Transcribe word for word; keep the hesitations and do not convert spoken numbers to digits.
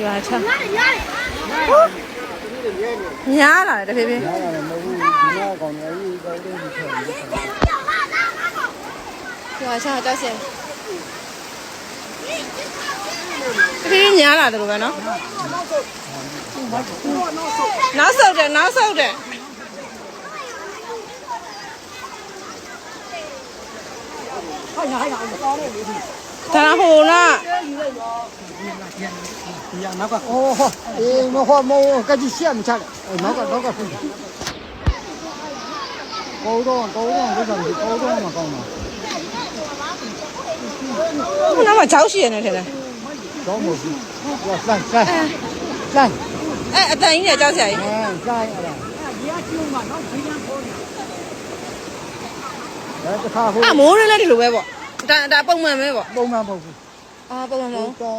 ရွာချောင်း ဟူး များလာတယ် တဖြည်းဖြည်း။ ရွာချောင်း ကြောက်စရာ တဖြည်းဖြည်း များလာတယ်လို့ပဲနော်။ နောက်ဆုတ်တယ် နောက်ဆုတ်တယ်။ ဒါဟိုလား။ ဒီကနောက်က အိုး ဟော အေး မဟုတ် မဟုတ် ကကြီးရှက်မချတယ်။ အဲ နောက်က နောက်က ဖုန်း ကောင်းတော့ ကောင်းတော့ ဒုက္ခမရှိ ကောင်းတော့မှ ကောင်းမှာ။ ခုနကမှ ကြောက်ရှိရနေတယ်။ ကောင်းမို့။ လှမ်း လှမ်း လှမ်း အဲ အတန်ကြီးနဲ့ ကြောက်စရာကြီး။ အဲ လှမ်း အဲ့ဒါ။ ဒါတစ်ခါ ဟို အမိုးရင်းလည်း ဒီလိုပဲပေါ့။ ဒါ ဒါ ပုံမှန်ပဲပေါ့။ ပုံမှန်မဟုတ်ဘူး။ အာ ပုံမှန်မဟုတ်ဘူး။